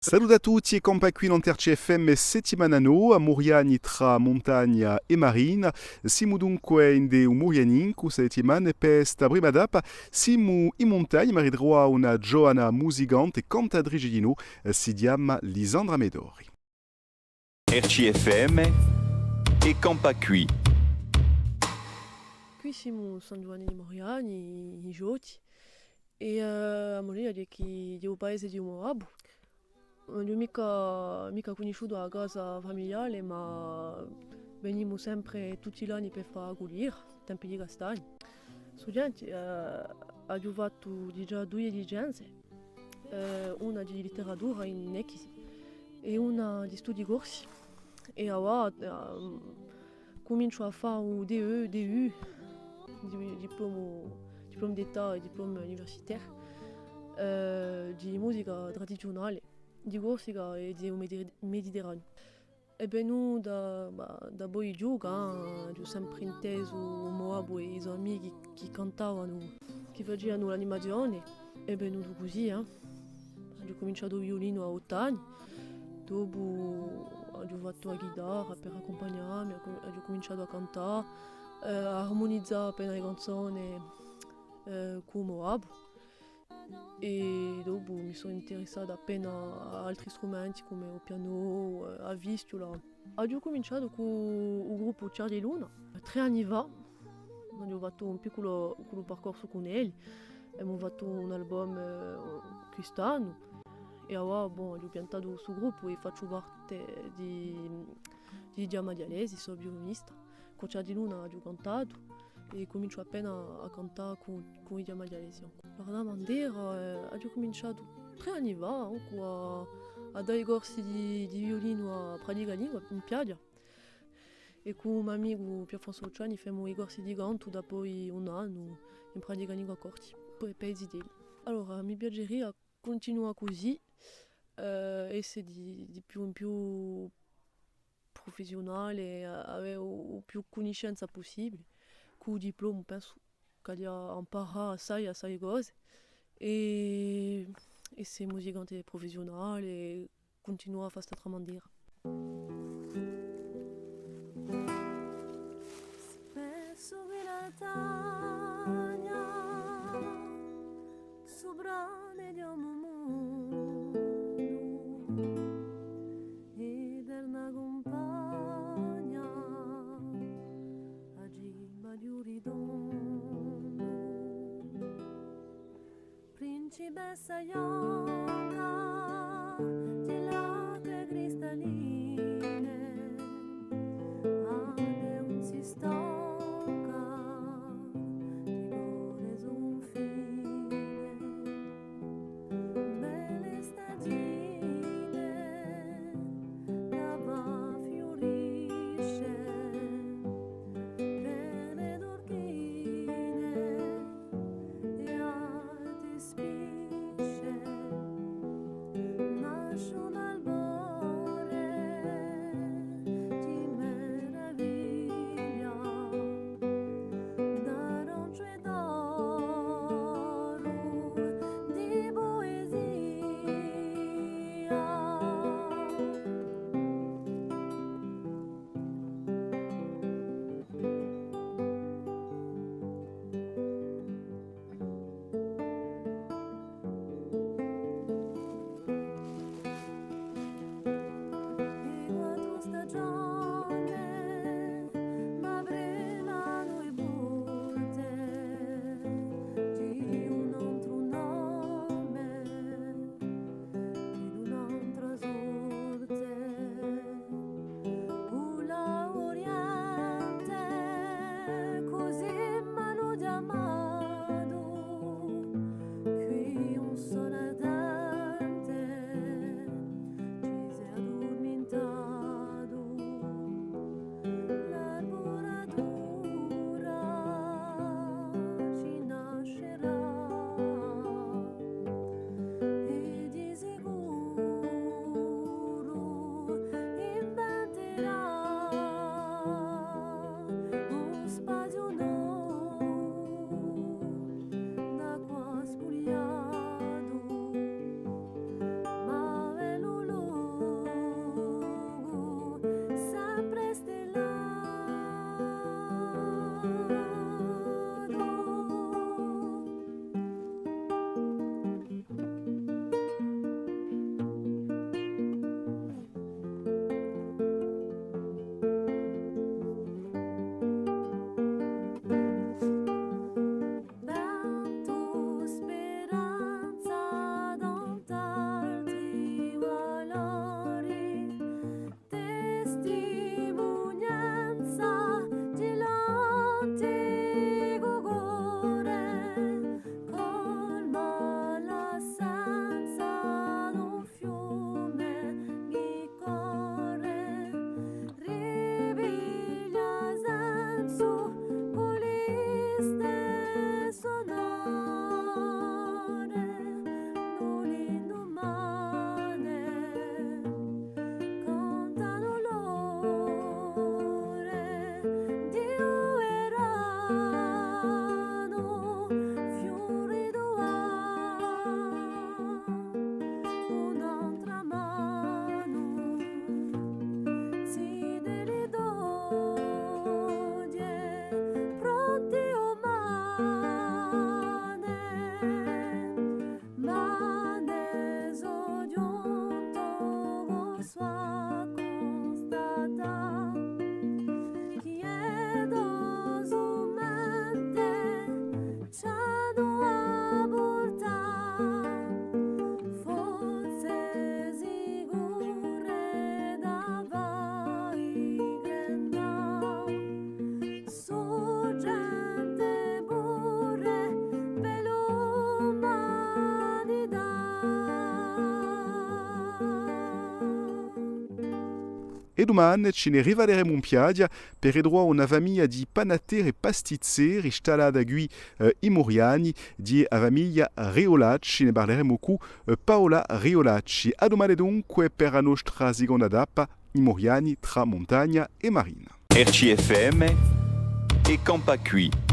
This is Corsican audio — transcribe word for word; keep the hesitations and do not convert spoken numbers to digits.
Salute à tutti è campà quì nant'à R C F M, settimana nova, Muriani trà muntagna è marina. Simu dunque ind'è u Murianincu sta settimana è per sta prima tappa simu in muntagna, ma ritruvemu una giovana musicante è cantatrice dinù, eh, si chjama Lisandra Medori. R C F M è campà quì. Quì simu in San Ghjuvanni di Muriani, in Giotti, è, eh, a mo lingua hè chì, hè u paese di u mo babbu. Ùn aghju micca, micca cunnisciutu a casa famigliale, ma venimu sempre tutti l'anni per fà a cugliera, tempi di castagni. Studienti, eh, aghju fattu digià duie licenze, eh, una di litteratura in Ecchisi è una di studii corsi. È avà, eh, cuminciu à fà u D E, D U, di-, diplôme, diplôme d'État è diplôme universitaire, eh, di musica tradiziunale di Corsica è di u Medi-, Mediterraniu. Hè venuta, bah, da voi ghjucà, aghju sempre intesu u mo babbu è i so amichi chì cantavanu, chì facianu l'animazione. Hè venutu cusì, eh. Aghju cuminciatu u viulinu à ottu anni, dopu aghju fattu a chitarra per accumpagnà mi, aghju cuminciatu à cantà, eh, à armunizà appena e canzone, eh, cù u mo babbu. È dopu mi sò interessata appena à altri strumenti cum'è u pianu, eh, a fischiula. Aghju cuminciatu cù u gruppu Ciar di Luna, trè anni fà. Aghju fattu un picculu, picculu parcorsu cun elli. Emu fattu un album, eh, quist'annu. È avà, bon, aghju piantatu stu gruppu è facciu parte di, di Chjama Dialesi, sò viulinista. Cù Ciar di Luna aghju cantatu è cuminciu appena à cantà cù, cù i Chjama Dialesi. Allora, a bandera, eh, aghju cuminciatu trè anni fà, ancu à, à dà i corsi di, di viulinu à Praticalingua, in Piaghja. È cù un amicu, Pierre-François Luciani, femu i corsi di cantu dapoi un annu in Praticalingua à Corti, poi per i zitelli. Allora, mi piaceria cuntinuà cusì, eh, esse di, di più in più prufessiunale, a-, avè u, u più cunniscenza pussibile. Cù u diploma, pensu ch'aghju à amparà assai, assai cose. È, è esse musicante prufessiunale, cuntinuà à fà st'altra bandera. Spessu vi la tagna supra meghju mundu, eterna cumpagna, a cima di u ritondu. Principessa bianca di l'acque cristalline, a mè ùn si stanca di core sunfine. Belle stagine, la và fiurisce, per le turchine, è a ti spinge È dumane ci ne rivaleremu in piaghja per ritruvà una famiglia di panateri è pastizzeri stallata quì, eh, in Muriani, di a famiglia Riolacci. Ne parleremu cù, eh, Paola Riolacci. À dumane dunque per a nostra siconda tappa in Muriani trà muntagna è marina. R C F M è Campà quì.